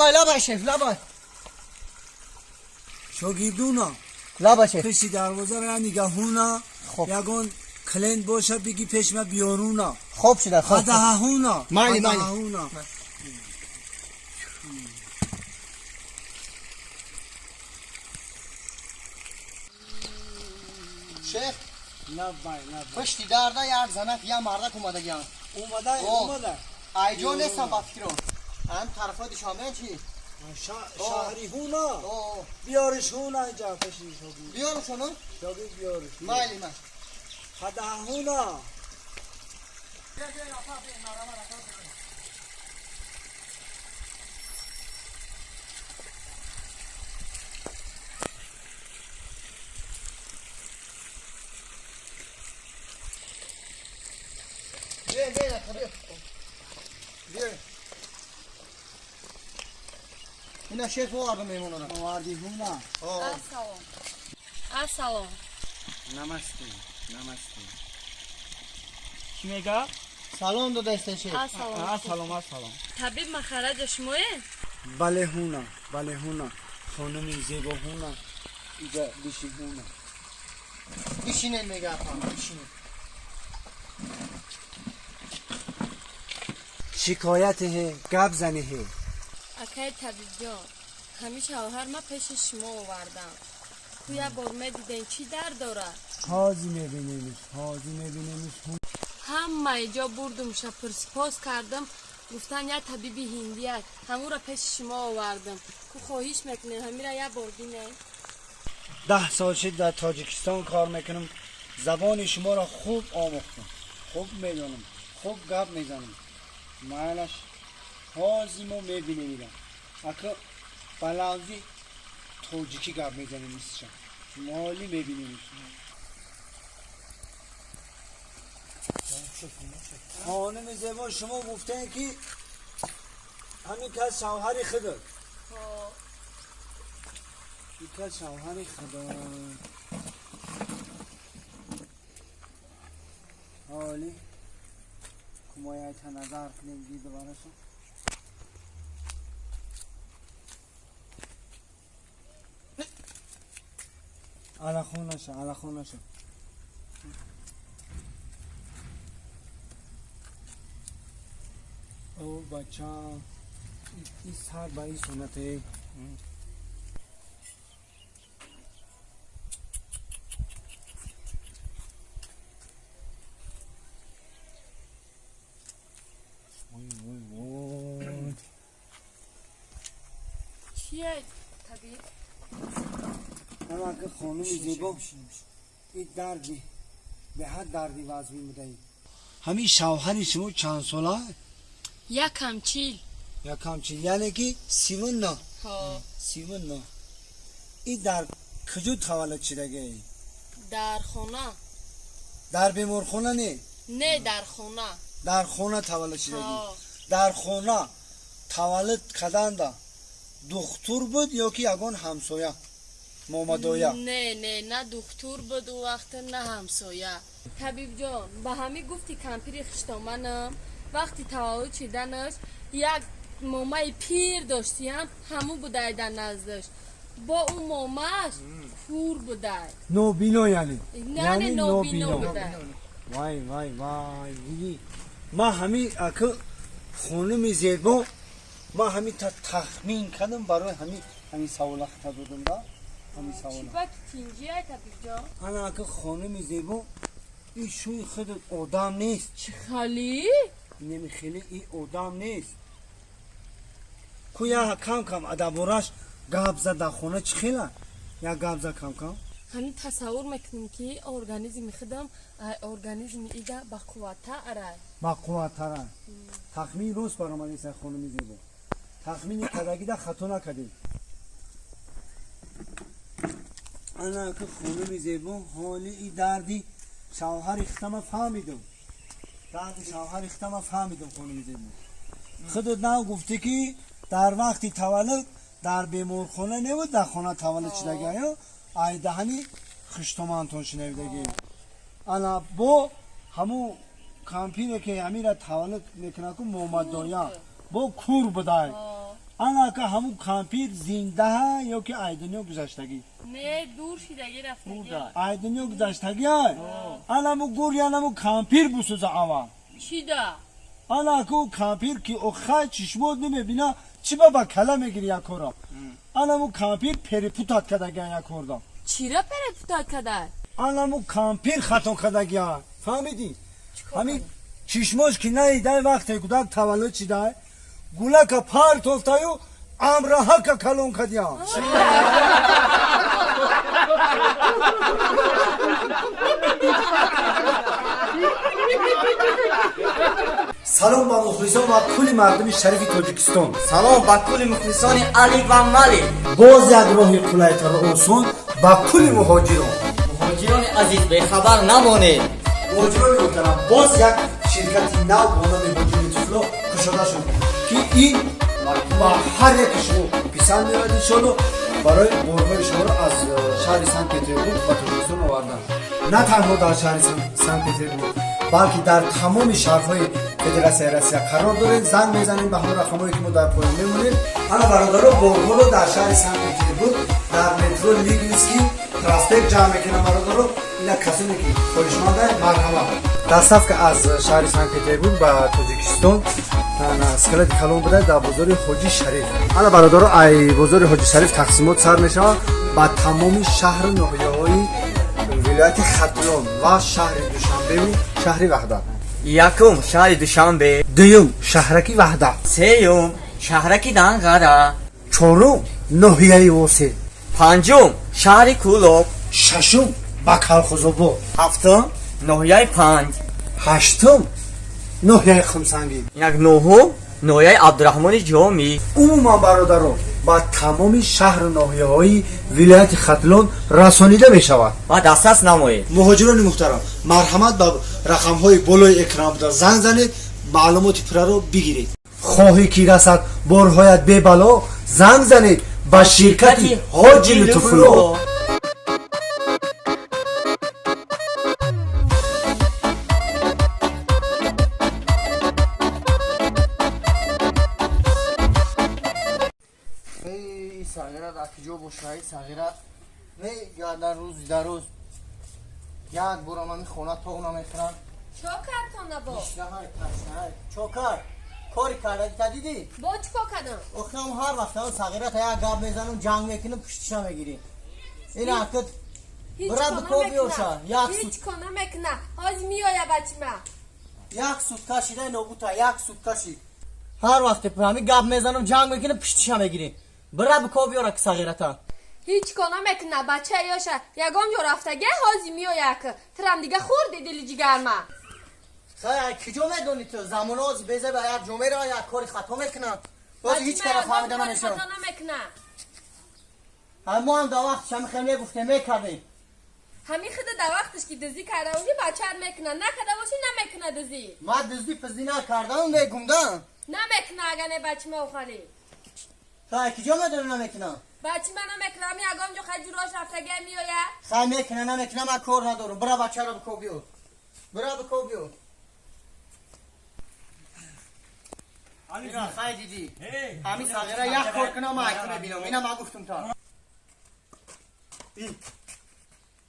لبای لبای شیف لبای شاگردونا لبای شیف پشت دروازه را نگاهونا خب یگان کلند باشه بگی پیش ما بیارونا خوب شده خوب هدهونا مالی مالی هدهونا شیخ لبای لبای پشت درده یک زنک یا مردک اومده گیان اومده اومده ایجا نیستم با فکرم هم طرفای دوشنبه چی شهری هونا بیارش هونا اینجا پشتی شاگرد بیارش هونا شاگرد بیارش مالی من هدهونا اینا شیخ آوردم میمونم آوردی هونا السلام السلام نمسته نمسته چی میگه؟ سلام دو دست شیخ السلام سلام سلام طبیب مخرج شماه؟ بله هونا بله هونا خانم زیبا هونا اینجا بشین هونا بشینین میگه خانم بشینین شکایت هی گپ زنی هی اکای طبیب جان همی شوهر ما پیش شما آوردم کو یه بار میدیدین چی درد داره حاضی میبینیمش حاضی میبینیمش همه جا بردم پرسپاس کردم گفتن یه طبیب هندی است همون را پیش شما آوردم کو خواهش میکنیم همی را یه بار بینه 10 سال شد در تاجیکستان کار میکنم زبان شما را خوب آموختم خوب میدانم خوب گپ میزنم مالش حاضی ما میبینیم اکا بلازی توجیکی گپ میزنیم میسشم مالی میبینیم خانم زیبا شما گفتن که همین کس شوهر خدا این کس شوهر خدا حالی کمایت نظر کنیم دید دوباره على خونشه على خونشه او بچه این سر با این سنته وای وای وای چیه طبیب؟ اما که خانم زیبا این دردی به حد دردی وزمی بوده همین شوهر شما چند ساله؟ یکم 40 یکم 40 یعنی که 39 ها 39 این در کجا تولد شده؟ در خانه در بیمارخانه نه؟ نه در خانه در خانه تولد شده در خانه تولد کردن دکتر بود یا که یگان همسایه مامادایا؟ نه نه نه دکتر بود او وقت نه همسایه طبیب جان به همی گفتی کمپیر خشتامنم وقتی تولد شدنش یک مامای پیر داشتیم همون بوده در نزدش با اون ماماش کور بوده نوبینو یعنی یعنی نوبینو بوده وای وای وای دیدی ما همی اکه خانم زیبا ما همی تا تخمین کردم برای همین سوال خطا دادم دا همین سوال چی با تینجیه طبیب جان انا اکه خانم زیبا این شوی خود آدم نیست چی خالی؟ نمی خیلی این آدم نیست کو یا کم کم ادبورش گپ زد در خونه چی خیلی یا گپ زد کم کم همین تصور میکنم که ارگانیسم خودم ارگانیسم ایده با قوت‌تره با قوت‌تره تخمین روز برآمده است خانم زیبا تخمین کدگی در خطا نکردیم انا که خانم زیبا حالی ای دردی شوهر ختم فهمیدم درد شوهر ختم فهمیدم خانم زیبا خودت نه گفتی که در وقتی تولد در بیمارخانه نبود در خانه تولد شده یا ای دهنی خشتمانتون شنیدگی انا با همو کامپینه که همی را تولد میکنه که محمد دایا با کور بدای Ана ка ҳамун кампир зиндаҳа ё ки ай дунё гузаштагӣ? Не, дур шидаги рафтагӣ. Ай дунё гузаштагӣ ай? Анаму гур янаму кампир бусуза аввал. Чида? Ана ку кампир ки охай чишмот намебина, чӣ ба кала мегири як кора? Анаму кампир перепутать кардагиан як корда. Чира перепутать када? Анаму кампир хато кардагиан. Фаҳмидӣ? Ҳамин чишмош ки наидай вақте кӯдак таваллуд шидай, гулака партофтаю амраҳака калон кардиям. Салом ба мухлисон ва кулли мардуми шарифи Тоҷикистон. Салом ба кулли мухлисони Али ва Мали. Боз як роҳи қулайтару осон ба кулли муҳоҷирон. Муҳоҷирони азиз, бехабар намонед. Муҳоҷирони муҳтарам, боз як ширкати нав бо номи Ҳоҷи Лутфулло кушода шуд, ки ин ба ҳар яки шумо писанд меояд иншоалло. Барои борҳои шуморо аз шаҳри Санкт Петербург ба Тоҷикистон овардан. На танҳо дар шаҳри Санкт Петербург, балки дар тамоми шаҳрҳои Федератсияи Россия қарор дорем. Занг мезанем ба ҳамон рақамҳое ки мо дар поён мемонем. Ана бародаро, борҳоро дар шаҳри Санкт Петербург дар метро Лиговский проспект ҷамъ мекунам. Бародаро, ина касоне ки хоҳишманданд, марҳамат. Доставка аз шаҳри Санкт Петербург ба Тоҷикистон склади калон буда дар бозори Ҳоҷи Шариф. Ана бародаро, ай бозори Ҳоҷи Шариф тақсимот сар мешавад ба тамоми шаҳру ноҳияҳои вилояти Хатлон ва шаҳри Душанбеву шаҳри Ваҳдат. Якум, шаҳри Душанбе. Дуюм, шаҳраки Ваҳдат. Сеюм, шаҳраки Данғара. Чорум, ноҳияи Восеъ. Панҷум, шаҳри Кӯлоб. Шашум, ба Калхозобод. Ҳафтум, ноҳияи Панҷ. Ҳаштум, ноҳияи Хумсангӣ. Инак нуҳум, ноҳияи Абдураҳмони Ҷомӣ. Умуман бародаро, ба тамоми шаҳру ноҳияҳои вилояти Хатлон расонида мешавад. Ва дастрас намоед. Муҳоҷирони муҳтарам, марҳамат, ба рақамҳои болои экран буда занг занед, маълумоти пурраро бигиред. Хоҳӣ ки расад борҳоят бебало, занг занед ба ширкати Ҳоҷи Лутфулло. Эй, сағира дар куҷо боша? Эй сағира мегардан рӯз дар рӯз як борам ҳами хона тоғ намехӯрам. Чо картона бо? Ташнаҳай, ташнаҳай. Чо кард? Кори кардаги та дидӣ? Бо чӣ кор кардам? Охирам ҳар вақт ҳам сағира та як гап мезанам, ҷанг мекунам, пуштиша мегирӣ. Ин акт Ҳеҷ Бира кор бикор биёша, намекуна. як Ҳеҷ кор намекуна. Ҳозир меоя бачима. Як сутка шида нобута, як сутка шид. Ҳар вақте ҳами гап мезанам, ҷанг мекунам, пуштиша мегирӣ. Бира бикор биёра ки сағирата. Ҳеҷ кор намекуна. Бача ёша ягон ҷо рафтага, ҳозир меоя ак. Тирам дига хӯрди дили ҷигарма. Сай, куҷо медонӣ ту? Замоно ҳозир беза ба як ҷо мерава, як кори хато мекунад. Боз ҳеҷ кара фаҳмида намешавад. Хато намекуна. Мо ҳам дар вақтиш ҳами хел мегуфтем, мекардем. Ҳамин хида дар вақтиш ки дуздӣ карда бошӣ, бачаат мекуна. Накарда бошӣ, намекуна дуздӣ. Ман дуздӣ пиздӣ накардам, мегумда. Намекуна ага не бачима охари. Сай, куҷо медонӣ намекунам? Бачима намекуна. Ҳамин ягон ҷо хай ҷурош рафтага меоя. Сай, мекуна, намекуна, ман кор надорам. Бира бачаро бикор биё. Бира бикор биё. Ина хай дидӣ. Ҳамин сағира як кор кунам, ман айти мебинам. Ина ман гуфтум та.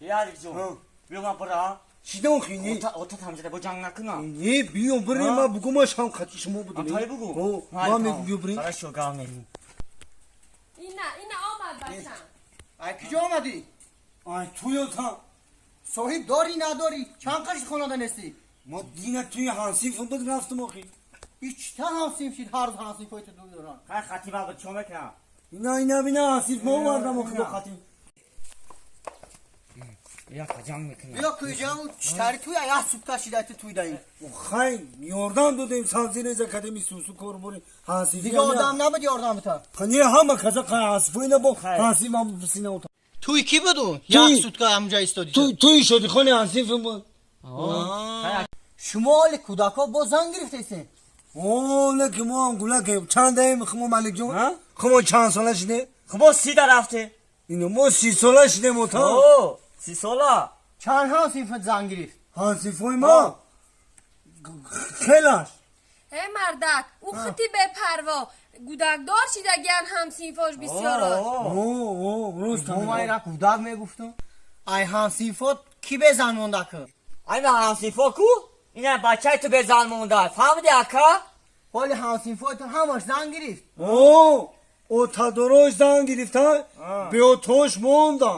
Ярик ҷон, биё ман бира. Чидон хини? Ота тамҷада бо ҷанг накунам. Не, биё бирем, ман бугу, ман шам қати шумо будам. Тай бугу. Ман мегум, биё бирем. Хорошо, гап не. Ина, ина омад бачам. Ай куҷо омадӣ? Ай туё та. Соҳиб дорӣ, надорӣ? Чанд қаши хонада нестӣ? Ма дина туи ҳамсинф буд, рафтум охи. Ич та ҳамсинф шид, ҳар рӯз ҳамсинфҳои ту доранд. Хай, хатиба буд, чо мекунам? Ина, ина, ина ҳамсинф ма овардам охи бо хатим. Яка ҷанг мекунам. Биё куҷаму читари туя, як сутка шида ту туй даи. Хай, ёрдам додем, санзинез академи сусу кор бурем. Ҳамсинф. Дига одам набуд ёрдам бита. Не, ҳама каза қай ҳамсинф ина бо ҳамсинф ман сина ота. Туй ки буду? Як сутка ҳамҷа истодӣ. Туй шоди хони ҳамсинф буд. Шумо оли кӯдакҳо боз зан гирифтесен? О, леки мо ҳам гулак чанд даем хумо, Маликҷон? Хумо чанд сола шиде? Хумо 30 да рафте. Ино мо 30 сола шидем ота. О, 30 сола. Чанд ҳамсинфат зан гирифт? Ҳамсинфои ма хелаш. Э мардак, ӯ хити бепарво. Гудакдор шидагиян ҳамсинфош бисёрош. О, о, рост. Мо кӯдак мегуфтум. Ай ҳамсинфот ки безан монда ку? Ай ма ҳамсинфо ку? Ина бачаи ту безан монда. Фаҳмиди, ака? Ҳоли ҳамсинфои ту ҳамаш зан гирифт. О, отадорош зан гирифта, беотош монда.